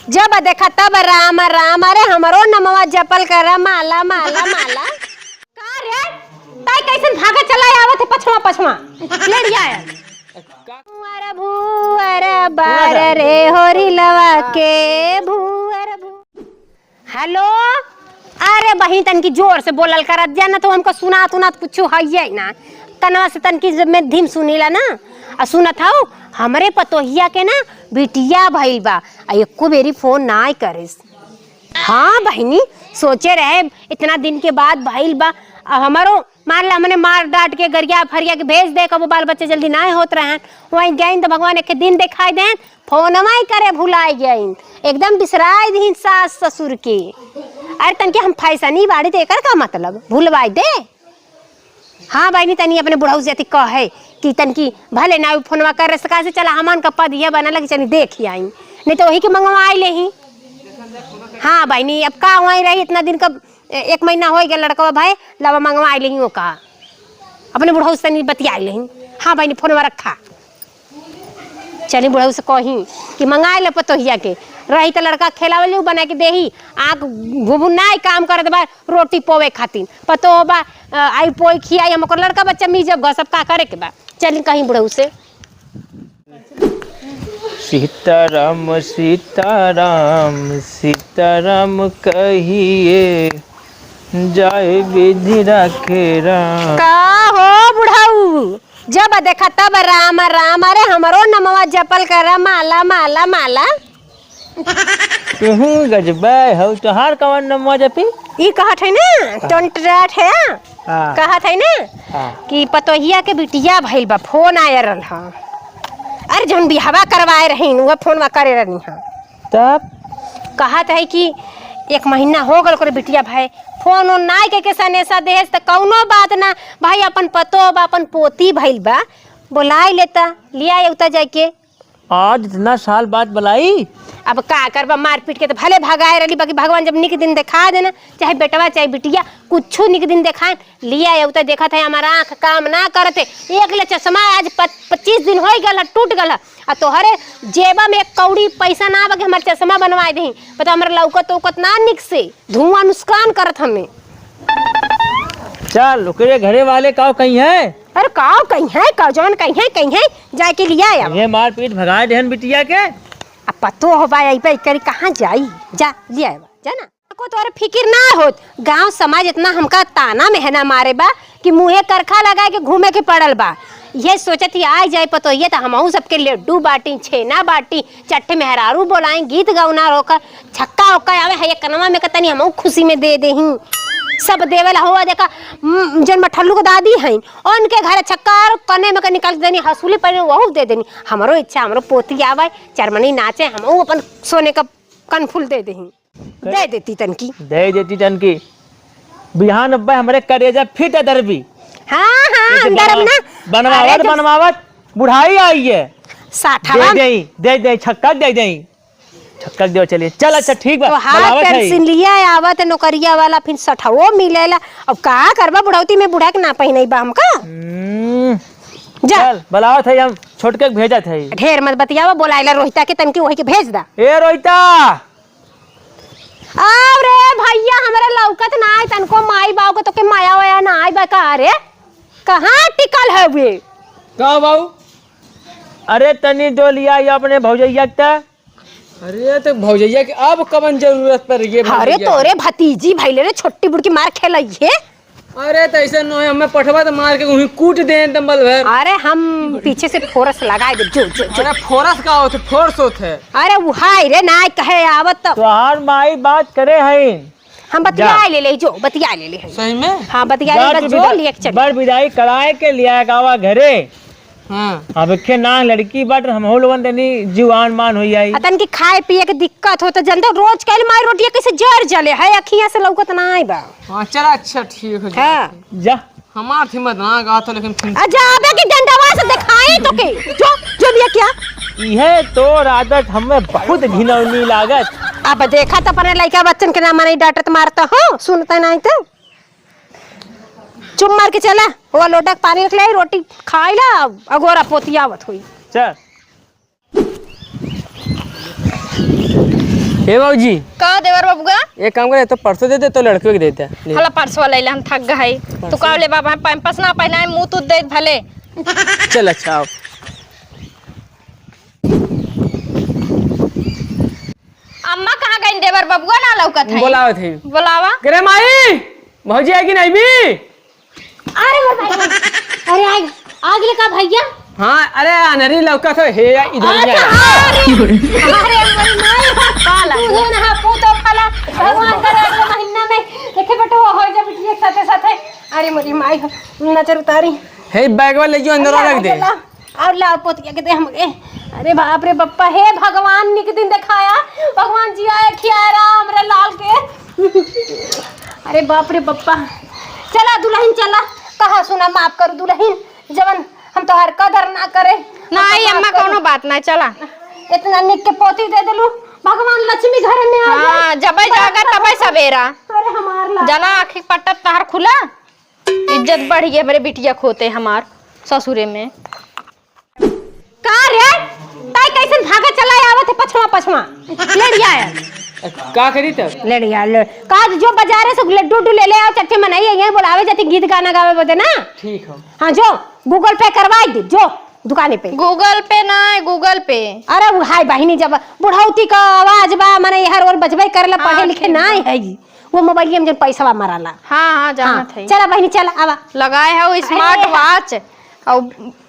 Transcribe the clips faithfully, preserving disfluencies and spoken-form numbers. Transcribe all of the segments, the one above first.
जब देखा तब राम राम, अरे हमरो नमवा जपल कर, माला माला माला। का रे, ताई कैसन भागा चला आवत है पछवा पछवा? लेड़िया है। भुअर भुअर बार रे होरी लवा के भुअर भु-, हेलो। अरे बहिन, तनकी जोर से बोलल करत जा ना, तो हमको सुनात उनात कुछ हइये ना। कनवा से तनकी जब में धीम सुनीला ना, आ सुनत हऊ, हमरे पतोहिया के ना बिटिया भइल बा, आ एको बेरी फोन नाय करिस। हाँ बहिनी, सोचे रहे इतना दिन के बाद भइल बा, आ हमरो मान ला, हमने मार डांट के गरिया फरिया के भेज दे, कबो बाल बच्चे जल्दी नाय होत रहन। वहीं गइन तो भगवान एक दिन देखाई देन, फोनवा ही करे भुलाई गइन, एकदम बिसराई दीन सास ससुर के। अरे तनके हम फैसनी बाड़ी तो एकर का मतलब, भुलवाई दे। हाँ बहिनी, तनी अपने बुढ़ऊ से अति कहे कि तनकी भले ना फोनवा कर सका से, चला हमन का पद ये बना लगी, चली देख आई, नहीं तो वही के मंगवाई लेही। हाँ बहिनी, अब का वहीं रही इतना दिन का, ए-, एक महीना होइ गया लड़कवा भाई, लावा मंगवा लेही ओका, अपने बुढ़ऊ से तनी बतिया लेही। हाँ बहिनी, फोनवा रखा। चली बुढ़ऊ से कही कि मंगाए ले पतोहिया के, रही त लड़का खेलावे ले, उ बना के देही, आँख घुबुनाई काम करत बा रोटी पोवे खातिर, पतोह बा, अ, आई पोई खियाई, हम ओकर लड़का बच्चा मीजब घर, सब का करे के बा। चली कहीं बुढ़ऊ से। सीताराम सीताराम सीताराम कहिए, जाए विधि राखे राम। का हो बुढ़ऊ, जब देखा तब राम राम, अरे हमरो नमवा जपल कर, माला माला माला। तुहू गजबे हऊ, तोहार कवन नमवा जपी? ई कहत है ना, हाँ। टोंटराट है, हाँ। कहत है ना हाँ। कि पतोहिया के बिटिया भइल बा, फोन आय रहल ह। अरे जौन बिहवा करवाए रहीन, उहे फोनवा करे रहनी ह। तब? कहत है कि एक महीना हो गल ओकरे बिटिया भाई, फोन ओन नाय के, के सनेसा देहेस त कौनो बात ना भाई, अपन पतोह बा, अपन पोती भइल बा, बोलाइ लेता, लिया अउता जाइके। आज इतना साल बाद बलाई? अब का करबा, मारपीट के त भले भगाए रहली, बाकी भगवान जब निक दिन देखा देना, चाहे बेटवा चाहे बिटिया, कुछो निक दिन देखाए, लिया अउता देखत है, हमार आँख काम ना करत है। एक ले चश्मा आज प-, पच्चीस दिन होइ गल है, टूट गल है। आ तोहरे जेबा में एक कौड़ी पैसा ना बा कि हमार चश्मा बनवाए देही। पता हमरा लौकत उकत ना निक से, धुआं नुकसान करत हमें। चल, ओकरे घरे वाले काव कहीं है? अरे काव कहीं है, काव जवन कहीं है, कहीं है, जाके लिया आवा। ये मारपीट भगाए देहन बिटिया के। अब पतो हो बा, आई पे करी कहाँ जाई? जा, लिया आवा, जा ना। को तोरे फिकिर ना होत, गांव समाज इतना हमका ताना मेहना मारे बा कि मुँहे करखा लगा के घूमे के पड़ल बा। ये सोचत ही आ जाए पतोहिए त हमहू सबके लड्डू बाटी, छेना बाटी, चट्टे मेहरारू बोलाई, गीत गौना रोकर, छक्का उक्का आवे है, एक कनवा में के तनी हमहू खुशी में दे देही। सब देवेला हुआ देखा, उम, जौन मठल्लू के दादी हईन, उनके घर छक्का और कने में के निकाल के देनी, हसूली पहने वहू दे देनी। हमरो इच्छा, हमरो पोती आवे, चरमनी नाचे, हमहू अपन सोने का कनफुल दे देही। दे देती तनकी। दे देती तनकी। बिहान अब्बे हमरे करेजा फिट दरबी। हाँ, हाँ, जैसे अंदर बनवा-, ना। बनवावत, अरे, जब बनवावत, बुढ़ाई आई है। साठवा। दे देई, दे देई, छक्का दे देई। छक्का दे, चलिए। चल, अच्छा, ठीक बा, तो हाथ बुलावत है। पेंसिलिया आवत है, नौकरिया वाला, फिर सठवो मिलेला। अब का करबा, बुढ़ौती में बूढ़ा के ना पहिनाई बा हमका। हम्म। जा। चल, बुलावत है, हम छोटके के भेजत है। ढेर मत बतियावा, बोलाइला रोहिता के, तनकी वही के भेज दा। ए रोहिता, अब रे भइया, हमरा लौकत नाई तनको माई बाऊ के, तोके माया वाया नाई बा का रे? कहाँ टिकल हवे? का बाऊ? अरे तनी डोलिया ये अपने भौजैया के त। अरे तो भौजैया के अब कवन जरूरत पड़ गई अरे भौजैया के? तोरे भतीजी भइले रे, छोटी बुड़की मार खेलइहे। अरे, त ऐसे नोहे, हमें पठवा त मार के उहीं कूट दे डंबल भर। अरे, हम पीछे से फोरस लगाए दे, जो, जो, जो। अरे, फोरस का होत है? फोर्स होत है। अरे, उ हाय रे, नाय कहे आवत तो। तोहार माई बात करे हईन। हम बतिया जा। ले ले, जो, बतिया ले ले हईन। सही में? हाँ, बतिया जा ले, तू जो, बिदा-, लिए के चल। बड़ विदाई कराए के लिया गावा घरे। हाँ। अब एखे ना लड़की बाटे, हमहू लोगन तनी जुआन मान होइ जाई। आ तनकी खाए पिए के दिक्कत हो त जनता रोज कइल माई रोटिया कैसे जर जले है, अखियाँ से लौकत नाई बा। हाँ, चला, अच्छा, ठीक है, हाँ। जा। हमार हिम्मत ना गा तो, लेकिन फिर आ जाबे कि डंडवा से देखाई तोके। जो, जो दिया क्या? इहे तोर आदत हमें बहुत घिनौनी लागत। अब देखा त अपने लइका बच्चन के ना मनई डांटत मारत हो, सुनता नाई तो। चुप मार के चला, वो लोटा के पानी रख ले, रोटी खाई ला, अगोरा पोती आवत होई। चल। हे बाबूजी। का देवर बबुआ? एक काम करे, तो परसों दे दे, तो लड़के के दे दे। ले। हला परसों वाला ले, हम थक गए। तू परसों? का ले बाबा, हम पैम्पस ना पहनाए, मुंह तू दे भले। चल अच्छा, आओ। अम्मा कहाँ गई? देवर बबुआ ना लौकत है। बोलावत है। बोलावा। करे माई, भौजी आएगी नहीं भी? अरे मोर भाई, अरे आइ, आइ गइले का भइया? हाँ, अरे अनरी लौकत हो, हे या इधर ही अच्छा, आया। अरे, अरे मोर माई, का लगा? तू हे ना, पूत और फला, भगवान करे अगले महीना में, देखे बेटो, हो जा बिटिया के साथे साथे। अरे मोरी माई हो, नजर उतारी। हे बैगवा ले जो अंदर अरे, रख दे। अरे, और लाओ पोतिया के दे हमके। अरे बाप रे बप्पा, हे भगवान, निक दिन देखाया, भगवान जियाए खियाए राम रे लाल के। अरे बाप रे बप्पा, चला दुलहिन चला, कहा सुना माफ करू दुलहिन, जवन हम तोहार कदर ना करे। नहीं माफ अम्मा, करू। कौनो बात ना, चला। इतना निक के पोती दे देलू, भगवान लक्ष्मी घर में आ जाए। हाँ, जबै जागा तबै सवेरा। अरे हमार ला- जना आँखी पट्टत तहार खुला। इज्जत बढ़ गई हमरे बिटिया खोते हमार ससुरे में। का रे? ताई कैसन भागा चला आवत है पछवा पछवा? लेड़िया है। का करी तब? लेड़िया, ले। का जो बाजारे से लड्डू उड्डू ले ले आओ, चट्टे मनई है, यहीं बोलावे जाती गीत गाना गावे बदे ना। ठीक हो। हाँ, जो Google Pay करवाई दे, जो दुकाने पे। Google Pay ना है, Google Pay। अरे वो हाय बहिनी, जब बुढ़ौती का आवाज बा, मने हर ओर बजबे करेला, हाँ, पढ़े लिखे ठीक ना बा। है। वो मोबाइलिया में जौन पैसवा मराला। हाँ, हाँ, जानत हाँ, है। चला बहिनी, चला, आवा। लगाए हो अरे। Smart watch, और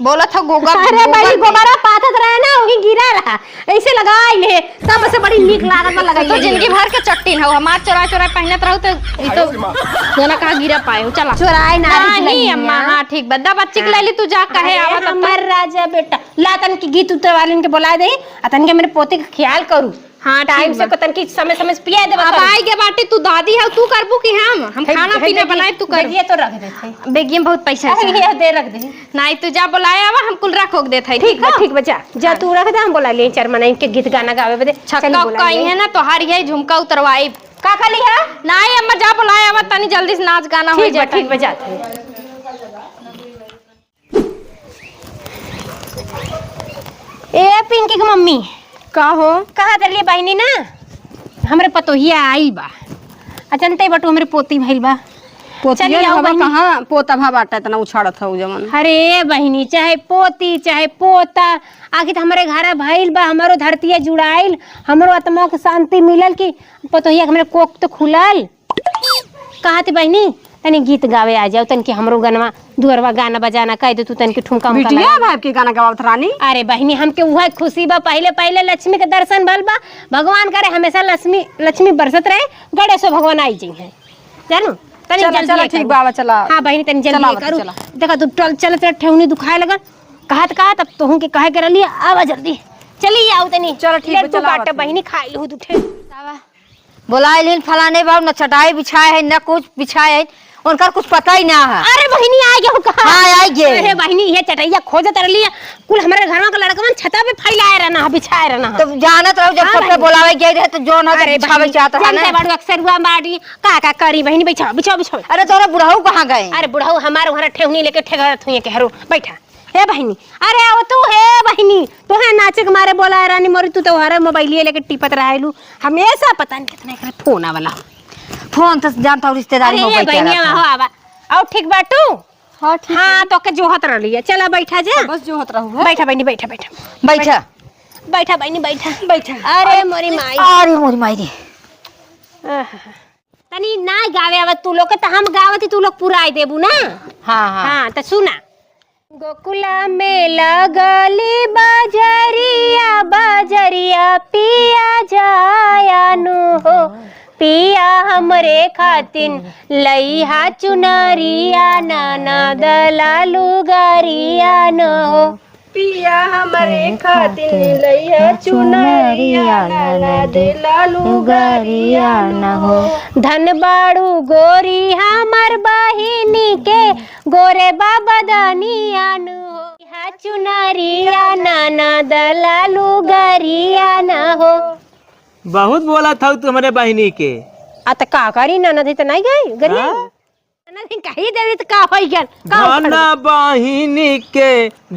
बोलत हो Google, अरे Google बहिनी, पे। गोबरा पाथत रहे ना, वही गिरा रहा, ऐसे लगाई ले, तब से बड़ी नीक लागत बा, लगाई तो ले। जिंदगी भर के चट्टीन हो, हमार चोराए चोराए पहनत रहू तो ई तो जना कहाँ गिरा पाए हो, चला। चोराए ना रही नहीं, बहिनिया। अम्मा, हाँ, ठीक बा, दा बच्ची के हाँ। ले ली, तू जा, कहे अरे, आवत तो। हमर राजा बेटा, ला तन की गीत उतरवालिन के बोला दे, आ तन के मेरे पोते का ख्याल करू। हाँ, time ठीक से बा। को तनकी समय, समय से पिया देबा अब करू। आई के बाटी, तू दादी हौ, तू करबू कि हम? हम है, खाना है, पीना बेगिया, बनाए, तू कर। बेगिया तो रख देत है। बेगिया में बहुत पैसा अरे, है। ये दे रख दे। नहीं, तू जा बोलाए आवा, हम कुल रख ओक देत है, ठीक ठीक बा, बा? ठीक बा, जा। जा, हाँ। तू रख दे, हम बोला लिए चार मना इनके गीत गाना गावे बदे। छक्का चल, बोला उक्का लिए। इहे ना, तोहार यही झुमका उतरवाई। का कहली है? नहीं, अम्मा, जा बोलाए आवा, तनी जल्दी से नाच गाना हो ठीक बा, जाए, ठीक बा, तनी। जात है। ए पिंकी के मम्मी। का हो? कहा तली बहिनी ना, हमरे पतोहिया आइल बा। आ जनते बटू हमरे पोती भइल बा। पोतिया चली आओ हवा बहिनी। कहाँ पोता भा बाटा इतना उछाड़त हऊ जवन। अरे बहिनी, चाहे पोती चाहे पोता, आखिर त हमरे घरा भइल बा, हमरो धरतिया जुड़ाइल, हमरो आत्मा के शांति मिलल कि पतोहिया के हमरे कोख तो खुलल। कहत बहिनी, तनी गीत गावे आ जाओ, तनकी हमरो गनवा, दुअरवा गाना बजाना कह दे तू, तनकी ठुमका उमका बिटिया लगा। बाप के गाना गवावत रानी। अरे बहिनी, हमके उहे खुशी बा, पहिले पहिले लक्ष्मी के दर्शन भल बा, भगवान करे हमेशा लक्ष्मी, लक्ष्मी बरसत रहे, गणेशो भगवान आई जइहें, जानू? तनी चला, जल्दी चला, आई ठीक करू। बा, आवा, चला। हाँ बहिनी, तनी जल्दी चला, आई आवा, करू। चला। देखा तू टल चलत रहे, ठेहुनी दुखाए लगल, कहत कहत अब तोहू के कहे के रहली, आवा जल्दी, चली आओ तनी। चलो, ठीक बा, लेट तू चला, आवा बाटे तनी। बहिनी, खाई लहू तू ठेहुनी। आवा। बोलाए लिहिन फलाने बाबू, न चटाई बिछाए है, न कुछ बिछाए है, उनकर कुछ पता ही ना है। अरे बहिनी, आ गयो का? हाँ, आ गए। अरे बहिनी, ये चटैया खोजत रहली है, कुल हमरे घरवा के लड़कवन छता पे फैलाए रहना है, बिछाए रहना है। तो जानत रहो, जब हाँ सबके बहिनी। बोलावे गए रहे, तो जो ना अरे बिछावे बहिनी, चाहत है जानते ना। बाड़ू, अक्सर हुआ बाड़ी, का का करी बहिनी, बिछाओ, बिछाओ, बिछाओ। अरे तोरा बुढ़ऊ कहाँ गए? अरे बुढ़ऊ हमारे वहाँ ठेहुनी लेके ठेकरत हुई के हरू, बैठा। हे बहिनी, अरे आओ तू, हे बहिनी, तोहे नाचे के मारे बोला है रानी मोरी, तू तो हरे मोबाइलिए लेके टिपत रहेलू, हमेशा पता नहीं कितना एकरे फोन आवला। फोन तो जानता हूँ रिश्तेदारी अरे में ये बैठे बहिनिया रहता है। हो आवा, आओ ठीक बाटू? हाँ, ठीक हाँ, है। तो के जोहत रहली है, चला बैठा जा। हाँ, बस जोहत रहू है। बैठा बहिनी, बैठा, बैठा। बैठा। बैठा बहिनी, बैठा। बैठा। अरे मोरी माई। अरे मोरी माई रे। आहा। तनी ना गावे आवत तू लोग के, त हम गावत ही तू लोग पुराई देबू ना। हाँ, हाँ। हाँ, त सुना। गोकुला में लगली बजरिया, बजरिया पिया जाया नु हो, पिया हमरे खातिन लइहा चुनरिया, ननद लालू गरिया नु हो। पिया हमरे खातिर लइहा चुनरिया, ननद लालू गरिया न हो। धन बाड़ू गोरी हमर बहिनी के, गोरे बा बदनिया न हो। लइहा चुनरिया, ननद लालू गरिया न हो। बहुत बोलत हऊ तू हमरे बहिनी के। आ त का करी, ननद ही त नहीं गई, गरिया। हाँ? ना दिन कही देवी त का होई गल? का होई गल? घना बहिनी के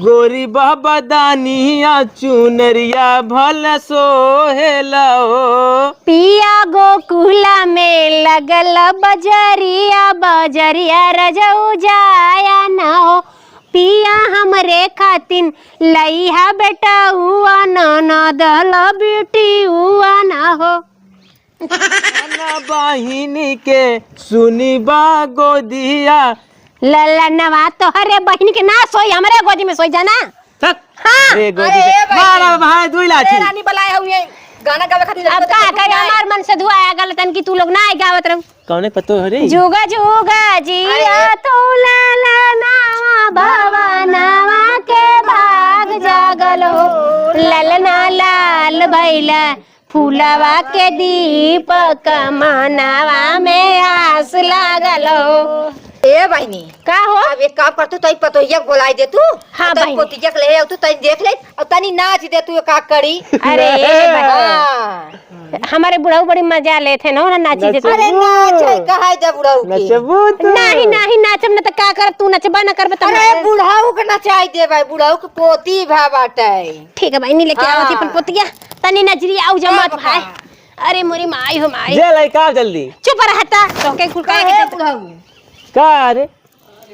गोरी बहबदानिया चुनरिया भल सोहेला हो। पिया गोकुला में लगल बजरिया, बजरिया रजऊ जाया ना हो। पिया हमरे खातिन लइहा बेटउआ, ननद ला बेटिउआ ना हो। घना बहिनी के सुनी बा गोदिया। ललनवा तोहरे बहिनी के ना सोई, हमरे गोदी में सोई जाना। चल। हाँ। अरे गोदी अरे के ए बहिनी। मारा भाई दुई लाठी। ए रानी बलाए हुए गाना गावे खातिर अब लड़का का के करे, बुलाए। हमार मन से दुआ आ गल तन कि तू लोग ना आई गावत रहू। कौने पतो हो रे? जुगा जुगा जिया अरे। तू ललनवा भवनवा के भाग जागल हो। ललना लाल भैला फूलवा के दीपक मनवा में आस लागल हो। ए बहिनी, का हो? अब एक काम कर, तू तई पतोहिया के बोलाई दे तू, हाँ, तई बहिनी। पोतिया के ले आऊ, तू तई देख ले, और तनी नाच दे तू, का करी? अरे, ए बहिनी। हाँ। हमारे बुढ़ऊ बड़ी मजा लेत है ना, ना नाची दे तू। अरे नाच है, कहाई दे बुढ़ऊ के। नचबू तू? नाही, नाही, नाचब न त का करब, तू नचबा न करबे त अरे बुढ़ऊ के नचाई दे भाई, बुढ़ऊ के पोती भा बाटे। ठीक है बहिनी, लेके आवत ही अपन हाँ। पोतिया। तनी नजरी आऊ जमात तब भाई। का? अरे मोरी माई हो माई। जे लइका जल्दी। चुप रहता, तोहके कुल काहे काहे के बुढ़ऊ? का रे?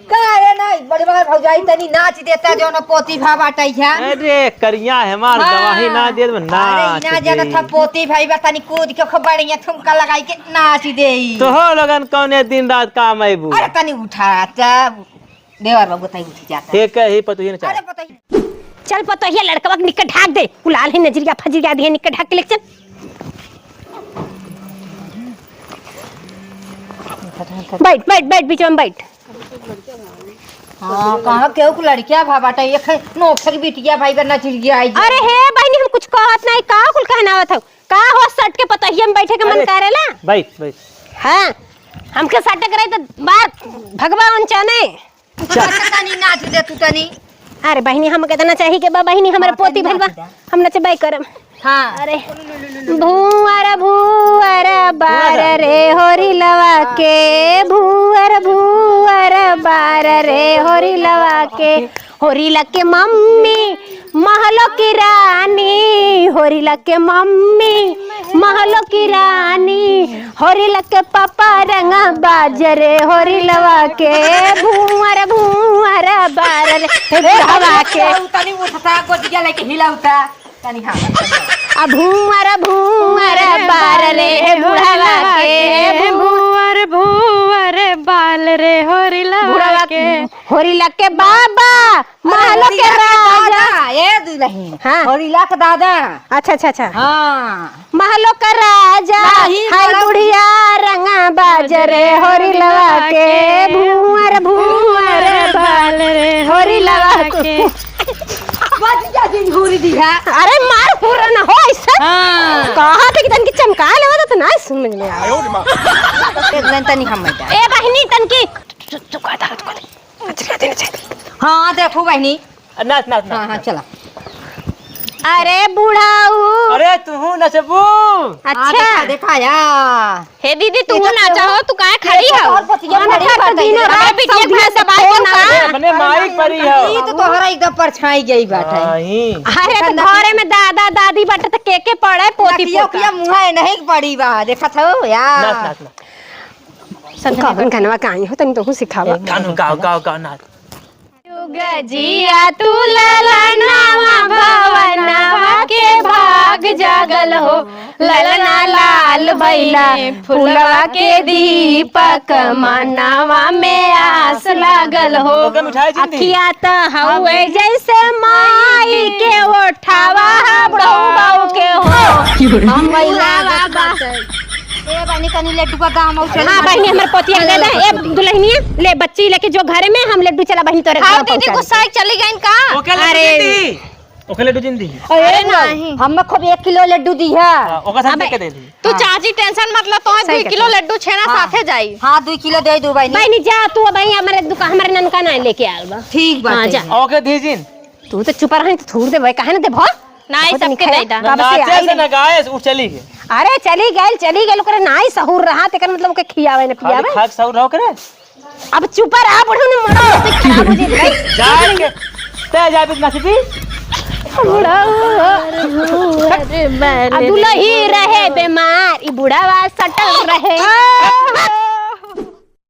का रे नहीं, बड़ी बड़ी भौजाई तनी नाच देता जो न पोती भा बाटई है। अरे करिया है मार हाँ। गवाही ना दे, अरे नाच ना जाना दे। था पोती भाई बा तनी कूद के खूब बढ़िया ठुमका लगाई के नाच दे। तो हो लोगन कौने दिन रात काम आइबू? अरे तनी उठा तब देवर बाबू तई उठ जाता। हे कही पतोहिए न चाहे। अरे पतोहिए। चल पतोहिया लड़कवा के निक्कर ढाक दे। कुलाल है नजरिया फजरिया दिए निक्कर ढाक के लेके चल। बैठ, बैठ, बैठ, बीच में बैठ। हाँ, कहाँ केहू के लड़किया भा बाटे, एक है नोखे के बिटिया भाई बा नजरिया आई। अरे हे बहिनी, हम कुछ कहत नहीं, का कुल कहनावत हऊ? का हो सट के पतोहिया में बैठे के मन अरे, करेला? बैठ, बैठ। हाँ, हमके सटक रही तो बार भगवा उनचाने। चल। अच्छा, तनी नाच दे तू तनी। अरे बहिनी, हमके इतना चाही के बा बहिनी, हमरे हाँ, पोती तनी भइल बा। नाच दे। हम नचबे करम। हाँ। अरे। भुअर भुअर बार रे होरी लवा के, भुअर भुअर बार रे होरी लवा के, होरी लके मम्मी महलो की रानी, होरी लके मम्मी महलो की रानी, होरी लके पापा रंगा बाज रे, होरी लवा के भुअर भुअर बार रे, हे बुढ़वा के। तनी उठता, गोदिया लेके हिलावता, तनी हाँ। आ भुअर भुअर बार रे, हे बुढ़वा के, भुअर भुअर बाल रे, होरी लवा बुढ़वा के। होरी लके बाबा महलो के राजा। दादा, ए दुलहिन। हाँ। होरी लक दादा। अच्छा, अच्छा, अच्छा। हाँ। महलो का राजा, नाही हाय बड़ा बुढ़िया रंगा बाज रे, होरी लवा के, भुअर भुअर बाल रे, होरी लवा के। बच जा दिन घूरी दी है। अरे मार हुर न हो ऐसा। हाँ। कहा थे कि तन की चमका लेवा तो ना समझ में आया। एक दिन तनी हम बैठा। ए बहिनी तन की चुप, चुप, चुप, चुप, चुप। अच्छा, दे, दे। हाँ, देखो बहिनी। नाच, नाच, नाच, हाँ, हाँ, नाच। चला। अरे बुढ़ाऊ। अरे, तुहू नचबू? अच्छा। हाँ, देखा, देखा, या। हे दीदी, तुहू नाचा हो, तू काहे खड़ी हो? और पतिया हम खड़ी तो बाटे। दिनों अरे, रात बिटिया सब के दिन दबाए के ना। अरे, मने माई परी हो। ई तो तोहरा एकदम परछाई गई बाटे। नहीं। अरे, तो घरे में दादा, दादी बाटे, तो के, के पड़े, पोती, नतिया पोता। उतिया मुँहे नहीं पड़ी बा, देखत हो, या। नाच, नाच, नाच। कौन गनवा गाई हो, तनी तोहू सिखावा। ए, गानो गाओ, गाओ, गाओ, नाच। जुग जिया तू ललनवा भवनवा के भाग जागल हो, ललना लाल भैला फुलवा के दीपक मनवा में आस लागल हो। ओके, मिठाई जिन दी। अखिया त हवे जैसे माई के ओठावा, बुढ़ऊ बाऊ के हो। हम भैला बाबा। ए बहिनी, तनी लड्डू का दाम और चल। हाँ बहिनी, हमर पोतिया के दे दे। ए दुल्हनिया, ले बच्ची लेके जो घरे में, हम लड्डू चला बहिनी तोरे हाँ घर दीदी, पहुँचा गुस्सा देते। चली गई का? ओके लड्डू अरे। जिन दी। ओके लड्डू जिन दी। अरे अरे ना, नहीं। हम खूब एक किलो लड्डू दी है। हाँ, ओका साथ अबे, देके दे दी। तू हाँ। चाची tension मत ला, तो सही दो किलो कहते। लड्डू छेना हाँ। साथे जाई। हाँ, दो किलो दे दो बहिनी। बहिनी जा तू, बहिनी हमरे दुकान, हमरे ननका ना लेके आल बा। ठीक बात हाँ, है। जा। ओके दी जिन। तू तो चुप रहे, तो थूर दे भाई, काहे ना दे भो? नाई, बहुत सबके निखरा। दे दा। कब से नाचे आई से रही? ना गाए, उ चली गई। अरे चली गई, चली गई, ओकरे नाई सहूर रहा, तेकर मतलब ओके खियावे ना खाली पियावे। खाक सहूर रहो करे। अब चुप रहा, बुढ़ऊ ने मरो से खराब हो जाए। जाए के, ते जाए बिना नाचबी। बुढ़ऊ। अरे, अरे, आ दुलही रहे बेमार, ई बुढ़वा सटल रहे।